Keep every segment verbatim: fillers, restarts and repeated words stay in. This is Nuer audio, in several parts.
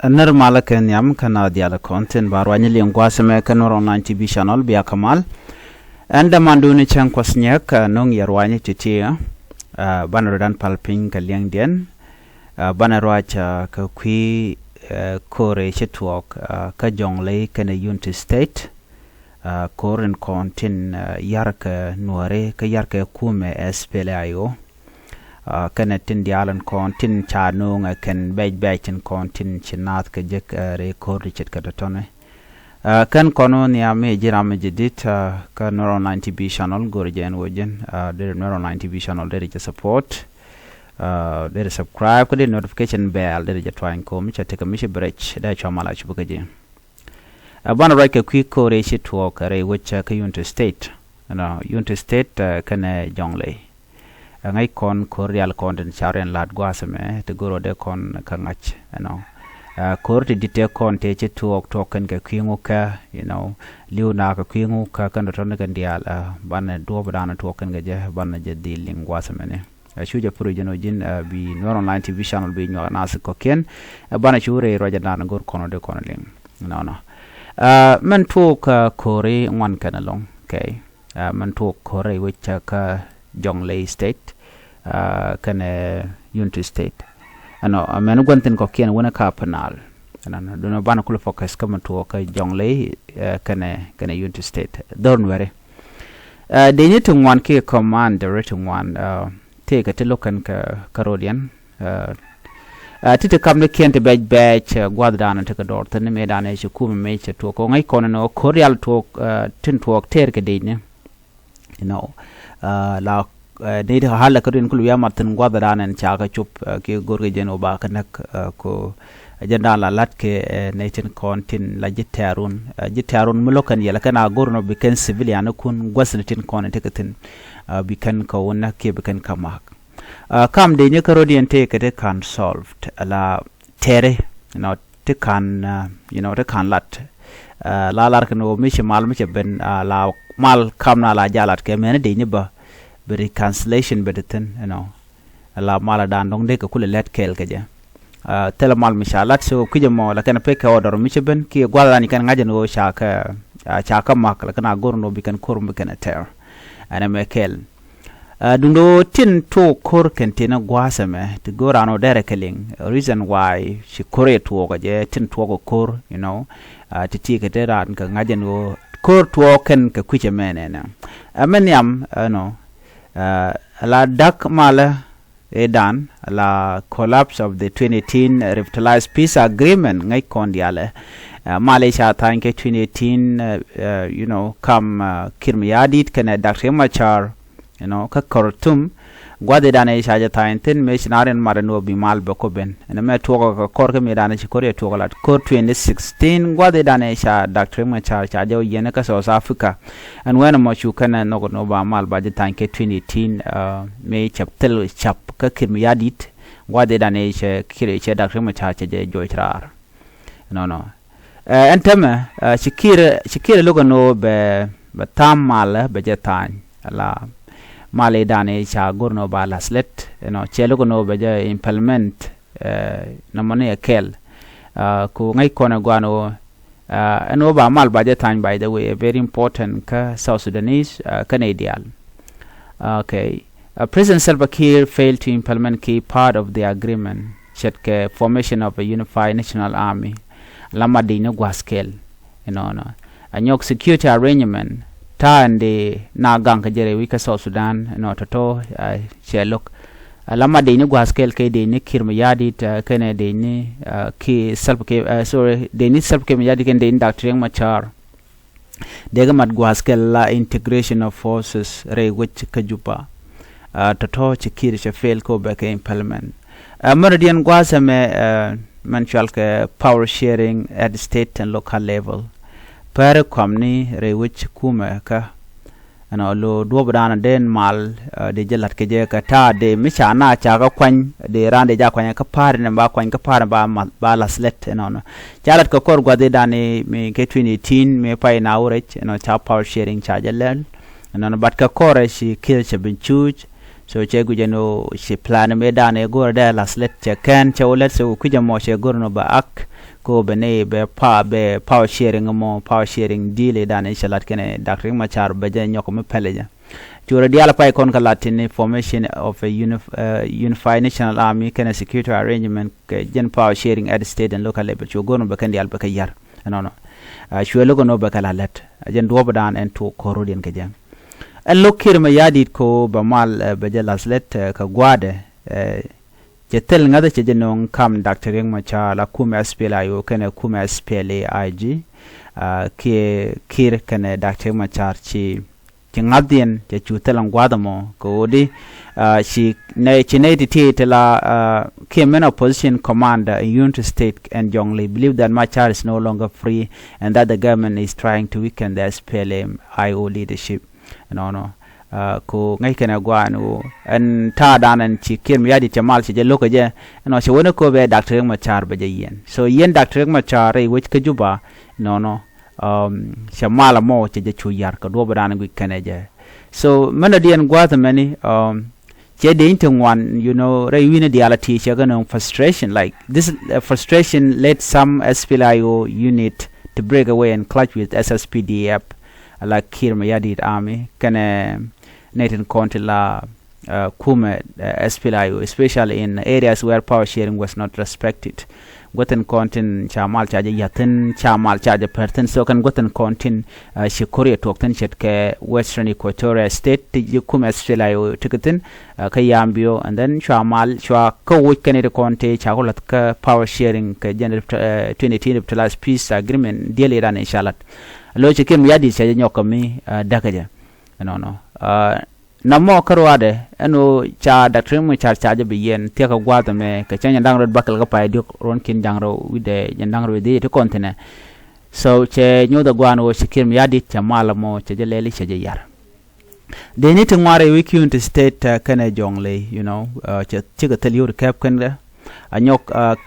Nir malä kɛ nhiam kä na dial kɔn thin ba ruany liŋ gua̱a̱th mɛ kä Nuɛr Online T V channel bia kä mal. Ɛn dämandun cäŋ kuɔth nyɛk, ɛ, no̱ŋ yɛ ruany ti̱ti̱. Ɛ, banɛ ruac dan pal piny kɛ liɛŋdiɛn. Ɛ, banɛ ruac, ɛ, kɛ kui̱, ɛ, ko̱ri ci tuɔɔk, ɛ, kä Jɔŋley kɛnɛ Unity State. Ɛ, ko̱r in kɔn tin, ɛ, yarkɛ Nuääri kä yarkɛ kumɛ S P L A I O. Ɛ, kɛnɛ tin diaal in kɔn tin ca no̱o̱ŋ ɛ kɛn bɛc bɛc tin kɔn tin ci naath kɛ jek, ɛ, rɛy ko̱r ti ce̱tkɛ tɔ̱tɔ̱ni. Ɛ, kɛn kɔn wä nhiam mi ji̱ ram mi ji̱ di̱t, ɛ, kä Nuɛr Online T V channel go̱r jɛ ɛn wä ji̱n, ɛ, deri Nuɛr Online T V channel deri jɛ support. Ɛ, deri subscribe kä deri notification bell deri jɛ tuany ko̱m ca tekɛ mi ci bi rɛc dee cua mal a cup kä ji̱. Ɛ, banɛ ruac kɛ kui̱ ko̱ri ci tuɔɔk kɛ rɛy wec, ɛ, kä Unity State. Ɛnɔ, Unity State, ɛ, kɛnɛ Jɔŋley. Ɛ, ŋäc kɔn ko̱r rial kɔn tin ca rɛn la̱t gua̱a̱th ɛmɛ ti go̱r ɔ dee kɔn kä ŋa̱c, ɛnɔ. Ɛ, ko̱r ti di̱t tëë kɔn tëë ci tuɔɔk tuɔɔk kɛn kɛ kui̱ ŋukä, you know, li̱w na kɛ kui̱ ŋukä kɛn tɔ̱tɔ̱ni kɛn diaal, ɛ, banɛ duɔ̱ɔ̱p dan tuɔɔk kɛn kɛ jɛ, banɛ jɛ dhil liŋ gua̱a̱th ɛmɛni. Ɛ, cu jɛ pur jɛn ɔ ji̱n, ɛ, bi Nuɛr Online T V channel bi nyuak naath kɔ̱kiɛn. Ɛ, banɛ cu rɛy ruac dan go̱r kɔn ɔ dee kɔn liŋ. Nɔnɔ. Ɛ, mɛn tuɔɔk, ɛ, ko̱ri ŋuan kɛn ɛlɔ̱ŋ. Okay. Ɛ, mɛn tuɔɔk ko̱ri wec kä Jɔŋley State, ɛ, kɛnɛ Unity State. Ɛnɔ, ɛ, mɛn gua̱n thin kɔ̱kiɛn wänɛ ka Upper Nile. Ɛnɔ, dunɔ banɛ kulɛ focus kä mɛn tuɔɔk kä Jɔŋley, ɛ, kɛnɛ, kɛnɛ Unity State. Dhɔr Nuɛri. Ɛ, dee ni ti ŋuan kiɛ commander ti ŋuan, ɛ, tëëkɛ ti lo̱k kɛn kä, kä rɔ̱diɛn. Ɛ, ɛ, ti ti kap ni kiɛn ti bɛc bɛc, ɛ, gua̱th danɔ ti kɛ dɔɔr thi̱n ni mëë danɔ ci kumɛ mëë cɛ tuɔɔk kɛ ŋäc kɔn ni ɣöö ko̱r rial tuɔɔk, ɛ, tin tuɔɔk tëër kɛ dec ni. You know, ɛ, la, ɛ, ni ti halɛ kä rin kul wi̱i̱ amath thi̱n gua̱th danɔ ɛn ca kɛ cop, ɛ, kiɛ go̱r kɛ jɛn ɣöö ba kɛ näk, ɛ, ko jɛn dan la la̱t kɛ, ɛ, nɛy tin kɔn tin la ji̱ tɛ̈run, ɛ, ji̱ tɛ̈run mi lo̱k kɛn yɛl kɛn a go̱r nɔ bi kɛn civilian kun gua̱th ni tin kɔn in tekɛ thi̱n, ɛ, bi kɛn kɛ wun näk kiɛ bi kɛn kɛ ma̱k. Ɛ, kam dee nyɛ kä ro̱diɛn tëëkɛ ti ka̱n solved, ala tɛri, you know, ti ka̱n, ɛ, you know, ti ka̱n lat. Ɛ, la lar kɛn ɣöö mi ci mal mi cɛ ben, ɛ, la mal kam na la jalat kɛ mɛni dee nyɛ bä, bi reconciliation bɛ ti thi̱n, you know. Ala mal dan dɔ̱ŋ dee kɛ kulɛ lɛt kɛɛl kɛ jɛ. Ɛ, thilɛ mal mi ca lat so kui̱cɛ mɔ la kɛn pek kɛ order mi cɛ ben kiɛ gua̱th dan kɛn ŋa̱c ɛn ɣöö ca kɛ, ɛ, ca kɛ mak la kɛn a go̱r ni ɣöö bi kɛn ko̱r mi kɛn ɛ tɛr. Ɛn ɛmɛ kɛɛl. Ɛ, duundɛ ɣöö tin tuɔɔk ko̱r kɛn tin gua̱a̱th ɛmɛ ti go̱o̱r an ɣöö derɛ kɛ liŋ. Reason why ci ko̱r ɛ tuɔɔk ɛ jɛ tin tuɔɔk ɛ ko̱r, you know. Ɛ, ti ti kɛ te raan kɛ ŋa̱c ɛn ɣöö ko̱r tuɔɔk kɛn kɛ kui̱c ɛmɛ nɛnɛ. Ɛ, mɛ nhiam, you know, ɛ, la da̱k malä ëë dan la collapse of the twenty eighteen Revitalized Peace Agreement ŋäc kɔn diaalɛ. Ɛ, malɛ ca tha̱a̱ny kɛ twenty eighteen, ɛ, ɛ, you know, kam, ɛ, Kiir Mayardit kɛnɛ Doctor Riek Machar, you know, kä Khartoum. Gua̱dhi danɛ ca jɛ tha̱a̱ny thi̱n mëë ci na rin mat ɛn ɣöö bi mal bɛ kɔ ben. Ɛn mɛ tuɔɔk kɛ kɔr kä mëë danɛ ci ko̱r yɛ tuɔɔk lat ko̱r twenty sixteen gua̱dhi danɛ ca Doctor Riek Machar ca jɛ wä yiɛn kä South Africa. Ɛn wɛn ɛmɔ cu kɛn ɛ nhɔk ɛn ɣöö ba mal ba jɛ tha̱a̱ny kɛ twenty eighteen, ɛ, mëë cɛp thil cɛp kä Kiir Mayardit. Gua̱dhi danɛ cɛ Kiir cɛ Doctor Riek Machar cɛ jɛ juɔc raar. Nɔnɔ. Ɛ, ɛn tämɛ, ɛ, ci Kiir, ci Kiir lo̱k ɛn ɣöö bɛ, bɛ tha̱a̱m malä bɛ jɛ tha̱a̱ny. Ala mal i̱ danɛ ca go̱r ɛn ɣöö ba la̱th lät, you know, cɛ lo̱k ɛn ɣöö bɛ jɛ implement, ɛ, nɔmɔ ni ɛ kɛl. Ɛ, ku ŋäc kɔn ɛ gua̱a̱n ɣöö, ɛ, ɛn ɣöö ba mal ba jɛ tha̱a̱ny, by the way, ɛ very important kä South Sudanese, ɛ, kä nɛy diaal. Okay. Ɛ, President Salva Kiir failed to implement key part of the agreement, ce̱tkɛ formation of a unified national army. La mat dec ni gua̱a̱th kɛl, you know, nɔ. Ɛ nyɔk security arrangement, ta̱a̱ ɛn dee na gaŋ kä jɛ rɛy wi̱c kä South Sudan, you know, tɔ̱tɔ̱, ɛ, cɛ lo̱k. Ɛ, la mat dec ni gua̱a̱th kɛl kɛ dec ni Kiir Mayardit, ɛ, kɛnɛ dec ni, ɛ, ki Salva Kiir, ɛ, sorry, dec ni Salva Kiir Mayardit kɛnɛ dec ni Doctor Riek Machar. Dee kɛ mat gua̱a̱th kɛl la integration of forces rɛy wec kä Juba. Ɛ, tɔ̱tɔ̱ ci Kiir cɛ fail kɛ ɣöö bɛ kɛ implement. Ɛ, mɛn rɔ diɛn gua̱a̱th ɛmɛ, ɛ, mɛn cual kɛ power sharing at state and local level. Pɛri kɔamni rɛy wec kumɛ kä, ɛnɔ, lo duɔ̱ɔ̱p danɔ den mal, ɛ, dee jɛ la̱t kɛ jɛ kɛ ta̱a̱ dee mi ca na ca kä kuany, dee raan dee ja kuany kä pa̱a̱r ni ba kuany kä pa̱a̱r ni ba ma-, ba la̱th lät, ɛnɔnɔ. Ca lat kɛ kɔr gua̱dhi dan i̱ mi kɛ twenty eighteen mi pay na wä rɛc, you know, ca power sharing ca jɛ lɛl. You know, but kɛ kɔr ɛ ci Kiir cɛ ben cuuc, So cɛ guic ɛn ɣöö ci plan mëë dan ɛ go̱r dee la̱th lät cɛ kɛn cɛ wä lät, so kui̱c ɛmɔ cɛ go̱r ɛn ɣöö bɛ ak kɛ ɣöö bɛ ni bɛ pa bɛ power sharing ɛmɔ, power sharing deal ëë dan ɛ cɛ la̱t kɛnɛ Doctor Riek Machar bɛ jɛ nyɔk mi pɛlɛ jɛ. Cu rɔ diaal pay kɔn kɛ la̱t tin formation of a unif- uh, unified national army kɛnɛ security arrangement kɛ jɛn power sharing at state and local level, cu go̱r ɛn ɣöö bɛ kɛn diaal bɛ kɛ yar ɛnɔnɔ. Cuɛ lo̱k ɛn ɣöö bɛ kɛ la̱th lät, jɛn duɔ̱ɔ̱p dan ɛn tuɔɔk ko̱r rɔ̱diɛn kɛ jɛ. Ɛn lo̱k Kiir Mayardit kɛ ɣöö bɛ mal bɛ jɛ la̱th lät kɛ gua̱a̱dɛ. Cɛ thil ŋäth cɛ jɛ nöŋ kam Doctor Riek Machar la kumɛ S P L A I O kɛnɛ kumɛ S P L A I G. Kiɛ Kiir kɛnɛ Doctor Riek Machar ci ci ŋa̱thdiɛn cɛ cu thil ɛn gua̱a̱th ɛmɔ kɛ ɣöö di ci nɛy ti ti ti la kiɛ mɛn opposition commander in Unity State and Jonglei believe that Machar is no longer free and that the government is trying to weaken the S P L M I O leadership. Ɛnɔnɔ. Ko ŋäc kɛnɛ gua̱a̱n ɣöö ɛn ta̱a̱ dan ɛn ci Kiir Mayardit cɛ mal cɛ jɛ lo̱k kɛ jɛ ɛnɔ cɛ wä ni kööbɛ Doctor Riek Machar bɛ jɛ yiɛn. So yiɛn Doctor Riek Machar rɛy wec kä Juba ɛnɔnɔ cɛ mal ɛmɔ cɛ jɛ cu yar kɛ duɔ̱ɔ̱p dan guic kɛnɛ jɛ. So mɛn ɔ diɛn gua̱a̱th ɛmɛni cɛ dee in ti ŋuan, you know, rɛy wi̱ni diaal a ti cɛ kɛ nöŋ frustration, like this uh, frustration led some S P L A I O unit to break away and clash with S S P D F, like Kiir Mayardit army kɛnɛ nɛy tin kɔn ti la uh, kumɛ uh, S P L A I O, especially in areas where power sharing was not respected. Guäthin kɔn tin ca mal ca jɛ ya̱thin, ca mal ca jɛ pɛrthin. So kɛn guäthin kɔn tin ci Korea tuɔk thin ce̱tkɛ Western Equatoria State ti ji̱ kum S P L A I O ti kɛ thin kä Yambio, and then cua mal cua kä wuc kɛn it kɔn ti ca ku la̱th kä power sharing kɛ jɛn twenty eighteen revitalized peace agreement diɛl iran in ca la̱t. Lo̱c ci Kiir Mayardit ca jɛ nyɔk kä mi däkä jɛ. Ɛnɔnɔ. Nɔmɔ kä ruaadɛ ɛn ɣöö ca Doctor Riek Machar ca jɛ bi yiɛn thiäkä gua̱a̱th ɛmɛ kɛ cäŋ jɛn da̱ŋ rɛw bakɛl kä pay diɔ̱k ruɔ̱n ki̱n ja̱ŋ rɛw wi̱cdɛ jɛn da̱ŋ rɛw dhiec ti kɔn thi̱nɛ. So cɛ nyoth ɛ gua̱a̱n ɣöö ci Kiir Mayardit cɛ mal ɛmɔ cɛ jɛ lɛli cɛ jɛ yar. Dee ni ti ŋuan rɛy wi̱i̱ ki̱n ti state kɛnɛ Jonglei, you know, cɛ cikɛ thil yio̱w ti kɛp kɛn kɛ. Anyɔk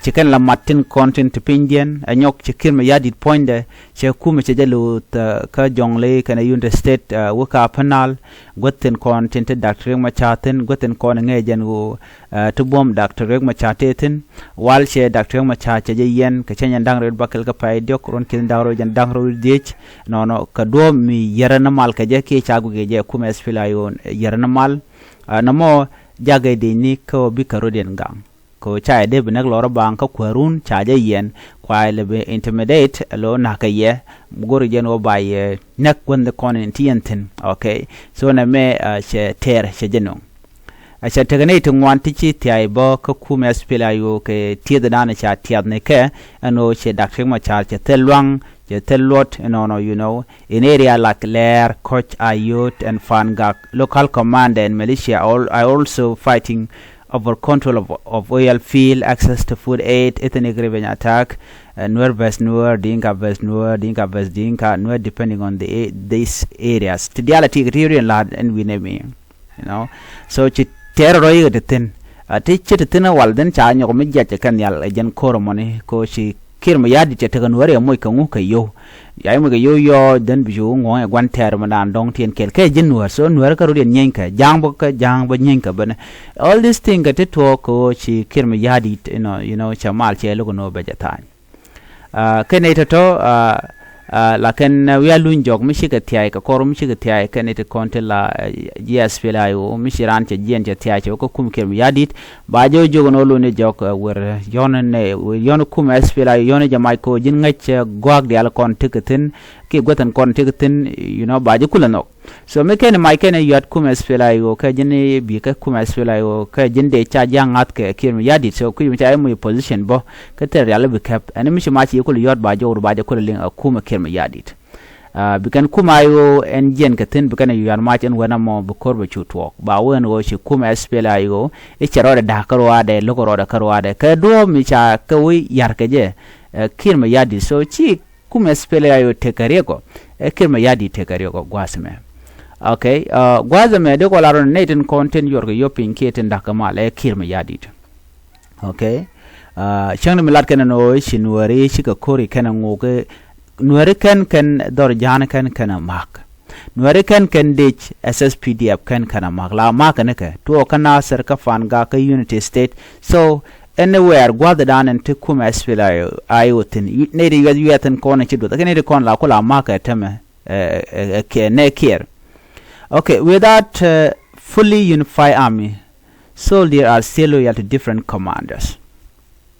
ci kɛn la mat tin kɔn tin ti pinydiɛn. Anyɔk ci Kiir Mayardit puɔ̱nydɛ cɛ kumɛ cɛ jɛ luth kä Jonglei kɛnɛ Unity State wä ka Upper Nile. Guäthin kɔn tin ti Doctor Riek Machar thin, guäthin kɔn ŋɛɛ jɛn ɣöö ti buɔ̱m Doctor Riek Machar tëë thin. Wal cɛ Doctor Riek Machar cɛ jɛ yiɛn kɛ cɛ jɛn da̱ŋ rɛw bakɛl kä pay diɔ̱k ruɔ̱n ki̱n da̱ŋ rɛw jɛn da̱ŋ rɛw dhiec. Nɔnɔ kɛ duɔ̱ɔ̱p mi yɛrɛ ni mal kɛ jɛ kiɛ ca guic kɛ jɛ kumɛ S P L A I O yɛrɛ ni mal. Nɔmɔ jakɛ dec ni kä ɣöö bikɛ rɔ̱diɛn gaŋ. Kɛ ɣöö ca yɛ dee bi näk lɔrä baŋ kä kuäärun ca jɛ yiɛn kua yɛ lɛ bi intimidate lo̱ na̱k kɛ yɛ. Go̱ri jɛn ɣöö ba yɛ näk guänh kɔn in ti yɛn thi̱n. Okay. So nɛ mɛ cɛ tɛɛr cɛ jɛ nöŋ. A cɛ tekɛ nɛy ti ŋuan ti ci thia̱a̱c bä kä kumɛ S P L A I O kɛ tiɛth dan ca tiath ni kɛ ɛn ɣöö cɛ Doctor Riek Machar cɛ thil luaŋ cɛ thil luɔt ɛnɔnɔ, you know, in area like Leer, Koch, Ayod and Fangak. Local commander and militia are also fighting over control of, of oil field, access to food aid, ethnic revenge attack, uh, Nuer versus Nuer, Dinka versus Nuer, Dinka versus Dinka, Nuer depending on the, these areas. Ti diaal a ti kɛ ti riɛn la̱a̱t ɛn wi̱n ɛmi. You know, so ci tɛɛr rɔ yikɛ ti thi̱n. A ti ci ti thi̱n wal dhin ca nyɔk mi jiac kɛ nhial ɛ jɛn ko̱r mɔni ko ci Kiir Mayardit cɛ tekɛ Nuääri ɛ moc kɛ ŋu kɛ yo̱w. Ya moc kɛ yo̱w yɔɔc dhin bi cu ŋuɔ̱ŋ ɛ gua̱n tɛɛr mi daan dɔ̱ŋ tiɛn kɛl kɛ ji̱n Nuäär. So Nuäär kä rut yɛn nyieeny kɛ ja̱a̱ŋ bä kä ja̱a̱ŋ bä nyieeny kɛ bänɛ. All this thing kɛ ti tuɔɔk kɛ ɣöö ci Kiir Mayardit, you know, you know, cɛ mal cɛ lo̱k nɔ bɛ jɛ tha̱a̱ny. Kɛn nɛy tɔ̱tɔ̱ la kɛn wi̱i̱ a luny jɔk mi cikɛ thia̱a̱c kɛ kɔr mi cikɛ thia̱a̱c kɛn nɛy ti kɔn ti la ji̱ S P L A I O mi ci raan cɛ jiɛn cɛ thia̱a̱c cɛ wä kä kum Kiir Mayardit. Ba jɛ wä jiök ɛn ɣöö luny jɔk wer yɔ̱n nɛ wer yɔ̱n kum S P L A I O yɔ̱n jɛ mac kɛ ɣöö ji̱n ŋäc cɛ gua̱a̱k diaal kɔn tekɛ thi̱n kiɛ guäth ɛn kɔn tekɛ thi̱n, you know, ba jɛ kulɛ nhɔk. So mi kɛn mac kɛn yuat kum S P L A I O kɛ ji̱n bi kɛ kum S P L A I O kɛ ji̱n dee ca jiaŋ ŋa̱th kɛ Kiir Mayardit. So kui̱ mi ca i̱ muc position bä kä thil rial i̱ bi kɛp ɛn mi ci mac ci kulɛ yuat ba jɔwdu ba jɛ kulɛ liŋ a kum ɛ Kiir Mayardit. Bi kɛn kum I O ɛn jiɛn kɛ thi̱n bi kɛn yuat mac ɛn wen amɔ bi ko̱r bɛ cu tuɔɔk ba wen ɣöö ci kum S P L A I O i̱ cɛ rɔɔdɛ da̱k kä ruaadɛ lo̱k rɔɔdɛ kä ruaadɛ kɛ duɔ̱ɔ̱p mi ca kɛ wä yar kɛ jɛ Kiir Mayardit. So ci kum S P L A I O tekɛ riɛk ɔ ɛ Kiir Mayardit tekɛ riɛk ɔ gua̱a̱th ɛmɛ. Okay. Gua̱a̱th ɛmɛ dee kɔ lar ɔ nɛy tin kɔn tin yuɔrkɛ yop piny kiɛ tin da̱k kɛ mal ɛ Kiir Mayardit. Okay. Cäŋ ni mi lat kɛn ɛn ɣöö ci Nuääri cikɛ ko̱ri kɛn ɛ ŋuk Nuääri kɛn kɛn dhɔr ja̱a̱n kɛn kɛn ɛ ma̱k. Nuɛri kɛn kɛn dec S S P D F kɛn kɛn a mak la mak kɛn kɛ tuɔɔk kä Nasir kä Fanga kä Unity State. So anywhere gua̱dhɛ dan ɛn ti kumɛ S P L I O thin nɛy ti yuɛth yuɛth in kɔn in ci duɔth kɛ nɛy ti kɔn la ku la mak kɛ tämɛ. Kɛ nɛ kiɛr. Okay, without fully unified army, soldiers are still loyal to different commanders.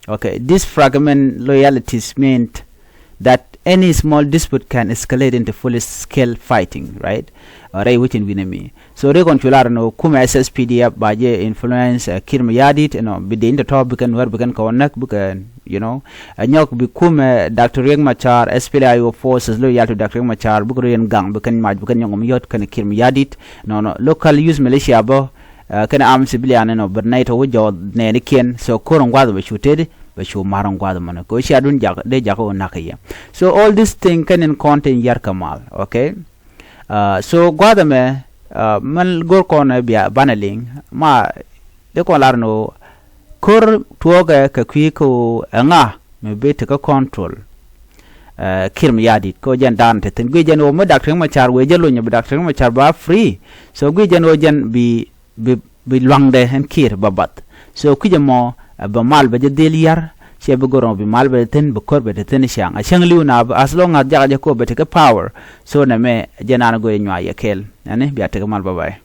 Okay, this fragment loyalties meant that any small dispute can escalate into fully scale fighting, right? Rɛy wecin wi̱nɛ mi so rɛ kɔn cu lar ni kumɛ S S P D F ba jɛ influence Kiir Mayardit, you know, bi dee in tɔtɔ bi kɛn wɛr bi kɛn kɛ wä näk bi kɛn, you know, nyɔk bi kumɛ Doctor Riek Machar, S P L I O forces loyal to Doctor Riek Machar bi kɛ rɔ yɛn gaŋ bi kɛn mac bi kɛn nyɔŋ mi yɔt kɛn Kiir Mayardit. Nɔnɔ local youth militia bä kɛn am civilian nɔ bɛ nɛy tɔ wä jɔɔth nɛɛnikiɛn. So ko̱r in gua̱th bɛ cu tëëdi bɛ cu ma̱r in gua̱th mɔnɔ kɛ wä cia dun jak dee jak wä nak kɛ yɛ. So all this thing kɛn in kɔn tin yar kɛ mal. Okay. So gua̱th ɛmɛ mɛn go̱r kɔn ɛ bia banɛ liŋ ma dee kɔn lar ni wä ko̱r tuɔɔkɛ kɛ kui̱ kɛ wä ɛŋa mi bi tekɛ control. Kiir Mayardit kɛ wä jɛn da̱a̱n te thi̱n guic jɛn wä mi Doctor Riek Machar wee jɛ lony bi Doctor Riek Machar ba free. So guic jɛn wä jɛn bi bi bi luaŋdɛ ɛn Kiir ba bath. So kui̱c ɛmɔ bɛ mal bɛ jɛ dhil yar cɛ bi goroŋ bi mal bɛ te thi̱n bi ko̱r bɛ te thi̱n ciaŋ a cäŋ li̱w na as long as jakä jɛ ko̱r bɛ tekɛ power. So nɛ mɛ jɛ naan go̱ yɛ nyuac yɛ kɛɛl ɛni bia tekɛ mal bye bye.